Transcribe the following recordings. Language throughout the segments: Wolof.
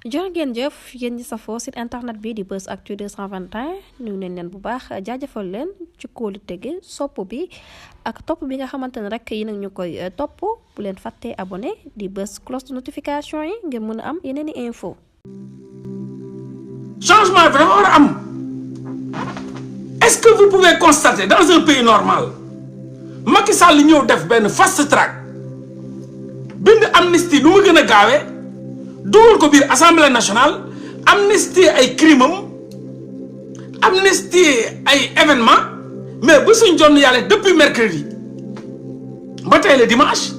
jërë ngeen jëf yéen ñi safoo site internet bi di Buzz Actu 221 nuyu nañ leen bu baax jaajëfal leen ci kóolu tege sopp bi ak topp bi nga xamante ne rek yi nag ñu koy topp bu leen fàttee abonné di bës cloche de notification yi ngeen mën a am yeneen i info. Changement bi dafa war a am. Est-ce que vous pouvez constater dans un pays normal Macky Sall ñëw def benn fast track bind amnistie nu mu gën a gaawee dugal ko biir assemblée nationale amnistie ay crime am amnistie ay événement mais bu suñ jonn yàlla depuis mercredi ba tey le dimanche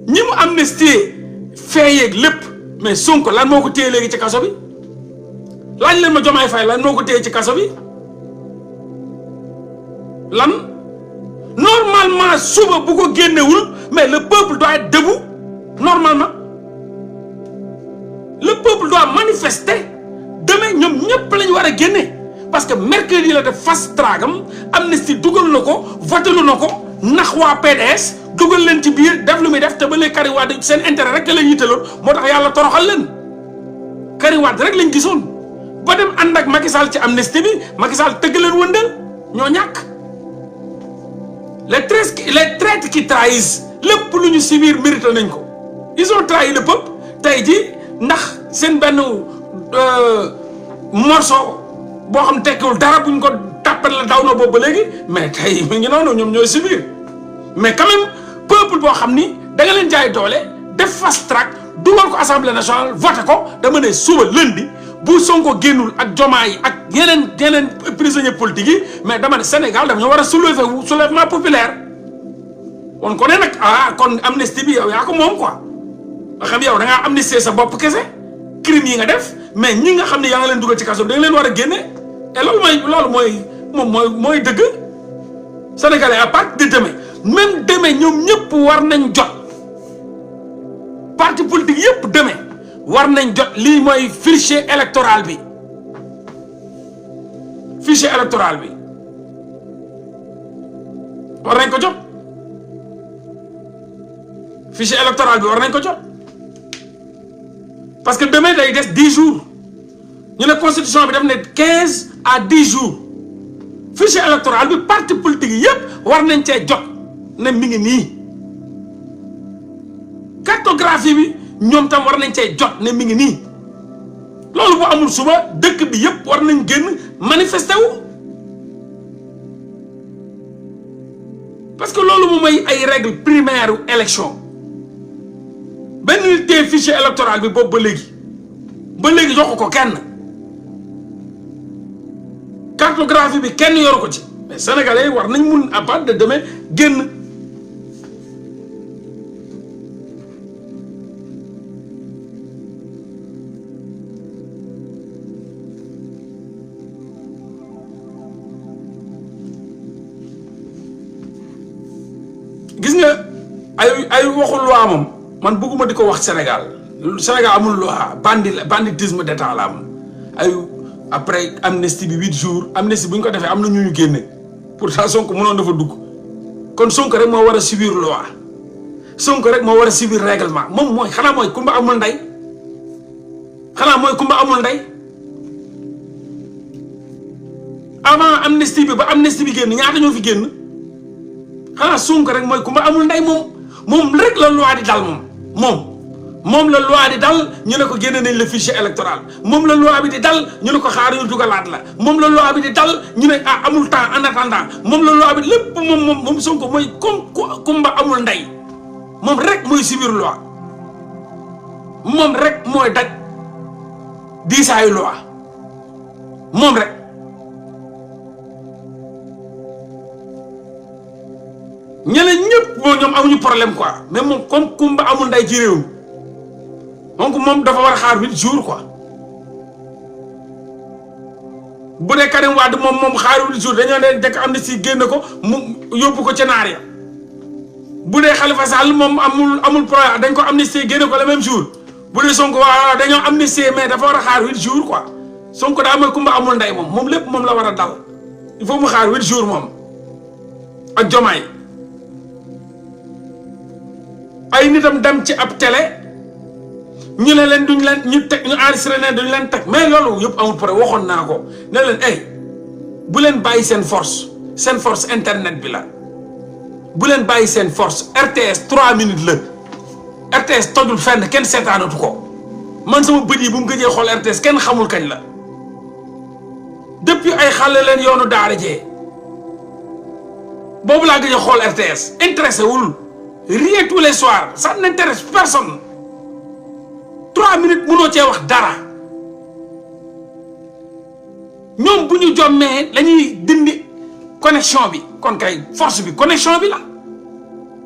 ñi mu amnistie feeyeeg lépp mais Sonko lan moo ko téye léegi ci kaso bi laaj leen ma Diomaye Faye lan moo ko téye ci kaso bi lan normalement suba bu ko génnewul mais le peuple doit être debout normalement le peuple doit manifester demain ñoom ñëpp lañu war a génne parce que mercredi la def fast track am amnistie dugal na ko voté lu na ko nax waa PDS dugal leen ci biir def lu muy def te ba léegi Karim Wade seen intérêt rek la yitaloon moo tax yàlla toroxal leen Karim Wade rek lañ gisoon ba dem ànd ak Macky Sall ci amnistie bi Macky Sall tëgg leen wëndeel ñoo ñàkk les traîtres qui trahissent lépp lu ñu subir mérité nañ ko ils ont trahi le peuple tey jii ndax seen benn morceau boo xam tekkiwul dara buñ ko tàppal la daw na boobu ba léegi mais tey mi ngi noonu ñoom ñooy subir mais quand même peuple boo xam ni da nga leen jaay doole def fast track dugal ko assemblée nationale voté ko dama ne suba lundi bu Sonko génnul ak Diomaye ak yeneen prisonniers politiques yi mais dama ne Sénégal daf ñu war a soulèvement populaire on ko ne nag kon amnistie bi yow yaa ko moom quoi nga xam yow da ngaa amnistier sa bopp kese crime yi nga def mais ñi nga xam ne yaa nga leen dugal ci kaso da nga leen war a génne et loolu mooy dëgg sénégalais à partir de demain même demain ñoom ñëpp war nañ jot parti politique yëpp demain war nañ jot lii mooy fichier électoral bi war nañ ko jot fichier électoral bi war nañ ko jot parce que demain day des 10 jours ñu ne constitution bi def ne 15 à 10 jours fichier électoral bi parti politique yi yëpp war nañ cee jot ne mi ngi nii cartographie bi ñoom tam war nañ cee jot ne mi ngi nii loolu bu amul suba dëkk bi yëpp war nañ génn manifester wu parce que loolu moom mooy ay règles primaires u élection benn nit tee fichier électoral bi boobu ba léegi joxu ko kenn cartographie bi kenn yoru ko ci mais sénégalais war nañ mun à partir de demain génn gis nga ay waxul loi moom man bëgguma di ko wax Sénégal amul loi banditisme d'état la am ay après amnistie bi 8 jours amnistie bu ñu ko defee am na ñu génne pourtant Sonko mënoon dafa dugg kon Sonko rek moo war a subir loi Sonko rek moo war a subir règlement moom mooy xanaa mooy kumba amul ndey avant amnistie bi ba amnistie bi génn ñaata ñoo fi génn xanaa Sonko rek mooy kumba amul ndey moom rek la loi di dal moom la loi di dal ñu ne ko génne nañ le fichier électoral moom la loi bi di dal ñu ne ko xaar ñu dugalaat la moom la loi bi di dal ñu ne amul temps en attendant moom la loi bi lépp moom Sonko mooy kumba amul ndey moom rek mooy subir loi moom rek mooy daj diisaayu loi moom rek ñeneen ñëpp ñoom amuñu problème quoi mais moom comme kumba amul ndey ci réew mi donc moom dafa war a xaar 8 jours quoi bu dee Karim Wade moom xaar 8 jours dañoo ne jëkk amnistie génn ko mu yóbbu ko ca naar ya bu dee Khalifa Sall moom amul problème dañ ko amnistie génn ko le même jour bu dee Sonko waaw dañoo amnistie mais dafa war a xaar 8 jours quoi Sonko daa mooy kumba amul ndey moom lépp moom la war a dal il faut mu xaar 8 jours moom ak Diomaye ay nitam dem ci ab télé ñu ne leen duñ leen ñu teg ñu enregistré ne duñ leen teg mais loolu yëpp amul problème waxoon naa ko ne leen bu leen bàyyi seen force internet bi la bu leen bàyyi seen force RTS 3 minutes la RTS tojul fenn kenn seetaanatu ko man sama bët yi bu mu gëjee xool RTS kenn xamul kañ la depuis ay xale leen yoonu daara jee boobu laa gëjee xool RTS intéressé wul rien tous les soirs ça n'intéresse personne 3 minutes mënoo cee wax dara ñoom bu ñu jommee lañuy dindi connexion bi kon kay force bi connexion bi la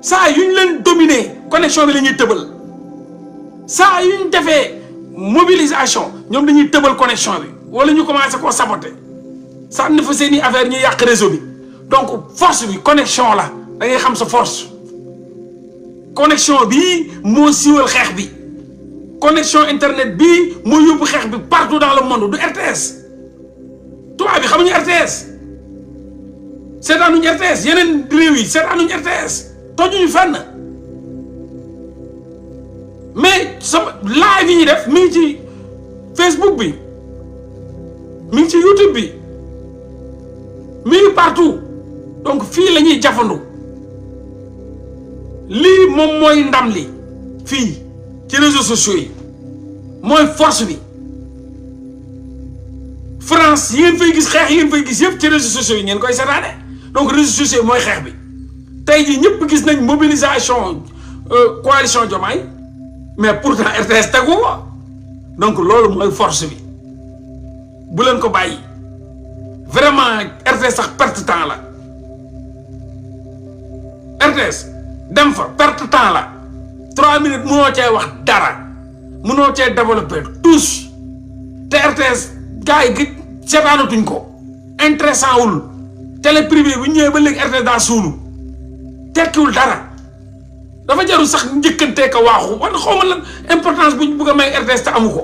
saa yu ñu leen dominer connexion bi la ñuy tëbal saa yu ñu defee mobilisation ñoom dañuy tëbal connexion bi wala ñu commencé koo saboter sànni fa seeni affaire ñu yàq réseau bi donc force bi connexion la da ngay xam sa force connexion bi moo siiwal xeex bi connexion internet bi moo yóbbu xeex bi partout dans le monde du RTS tubaab bi xamuñu RTS seetaanuñu RTS yeneen réew yi seetaanuñu RTS tojuñu fenn mais sama live yi ñuy def mi ngi ci Facebook bi mi ngi ci YouTube bi mi ngi partout donc fii la ñuy jafandu lii moom mooy ndam li fii ci réseaux sociaux yi mooy force bi France yi ngeen fay gis xeex yi ngeen fay gis yëpp ci réseaux sociaux yi ngeen koy seetaane donc réseaux sociaux yi mooy xeex bi tey jii ñëpp gis nañ mobilisation coalition Diomaye mais pourtant RTS tegu ko donc loolu mooy force bi bu leen ko bàyyi vraiment RTS sax perte temps la RTS dem fa perte temps la 3 minutes mënoo cee wax dara mënoo cee développer tous te RTS gars yi seetaanatuñ ko intéressant wul télé privé bu ñëwee ba léegi RTS daa suulu tekkiwul dara dafa jarul sax njëkkantee ka waaxu wala xaw ma lan importance bu ñu bugg a may RTS te amu ko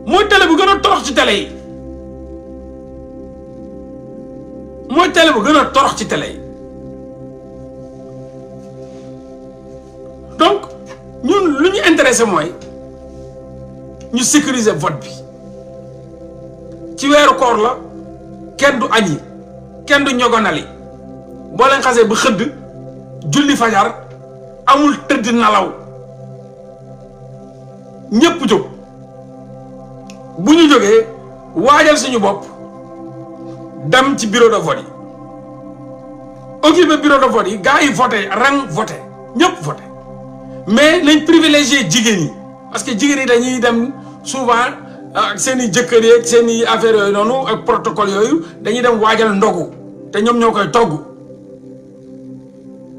mooy télé bu gën a torox ci télé yi mooy télé bu gën a torox ci télé yi donc ñun lu ñu intéressé mooy ñu sécuriser vote bi ci weeru koor la kenn du añi kenn du ñogonali boo leen xasee ba xëdd julli fajar amul tëdd nalaw ñépp jóg bu ñu jógee waajal suñu bopp dem ci bureau de vote yi occupé bureau de vote yi gars yi voté rang voté ñëpp voté mais nañ privilégié jigéen yi parce que jigéen yi dañuy dem souvent ak seen i jëkkër yeeg seen i affaires yooyu noonu ak protocole yooyu dañuy dem waajal ndogu te ñoom ñoo koy togg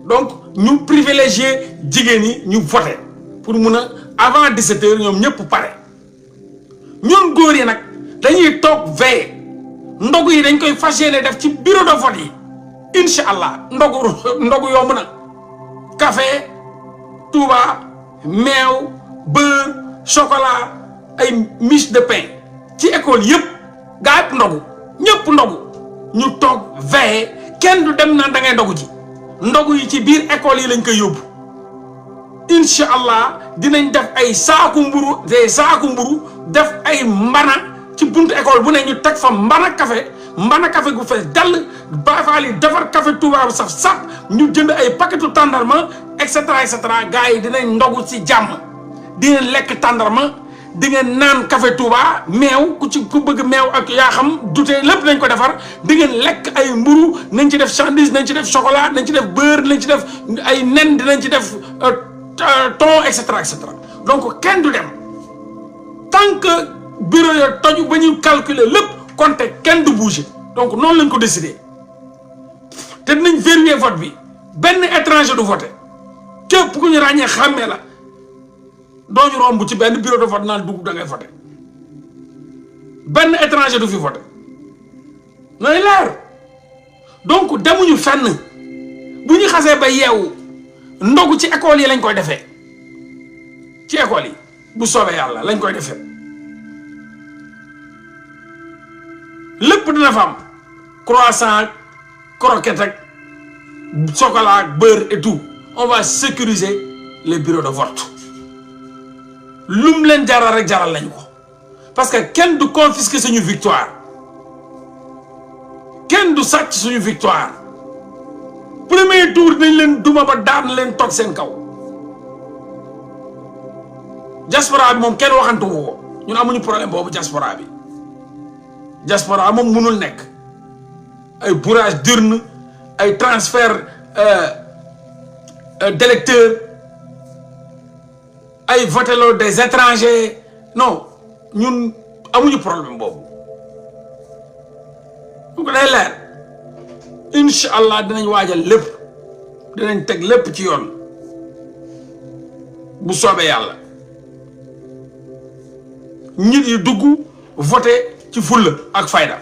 donc ñu privilégié jigéen yi ñu voté pour mun a avant 17h ñoom ñëpp pare ñun góor yi nag dañuy toog veillé ndogu yi dañ koy fas yéene def ci bureau de vote yi incha allah ndogu yomb na café touba meew beurre chocolat ay miche de pain ci école yëpp gaa yëpp ndogu ñëpp ndogu ñu toog veillé kenn du dem naan da ngay ndogu ji ndogu yi ci biir école yi lañ koy yóbbu incha allah dinañ def ay saaku mburu def ay mbana ci buntu école bu ne ñu teg fa mbana café gu fees dell baafaal yi defar café Touba bu saf ñu jënd ay paquetu tàndarma et cetera gars yi dinañ ndogu ci jàmm dinañ lekk tàndarma di ngeen naan café Touba meew ku bëgg meew ak yaa xam dute lépp nañ ko defar di ngeen lekk ay mburu nañ ci def sandwich nañ ci def chocolat nañ ci def beurre nañ ci def ay nen dinañ ci def thon et cetera donc kenn du dem tant que bureau ya toju ba ñu calculer lépp compter kenn du bouger donc noonu lañ ko décider te dinañ vérifier vote bi benn étranger du voter képp ku ñu ràññee xàmmee la doo ñu romb ci benn bureau de vote naan dugg da ngay voter benn étranger du fi voter nooy leer donc demuñu fenn bu ñu xasee ba yeewu ndogu ci école yi lañ koy defee ci école yi bu soobee yàlla lañ koy defee lépp dina fa am croissant croquette ak chocolat beurre et tout on va sécuriser les bureaux de vote lum leen jaral rek jaral lañ ko parce que kenn du confisquer suñu victoire kenn du sàcc suñu victoire premier tour dañ leen duma ba daan leen toog seen kaw diaspora bi moom kenn waxantu woo ñun amuñu problème boobu diaspora bi diaspora moom mënul nekk ay bourrage d'urne ay transfert d'électeurs ay voteloo des étrangers non ñun amuñu problème boobu bu ko day leer incha allah dinañ waajal lépp dinañ teg lépp ci yoon bu soobee yàlla nit yi dugg voté ci fulla ak fayda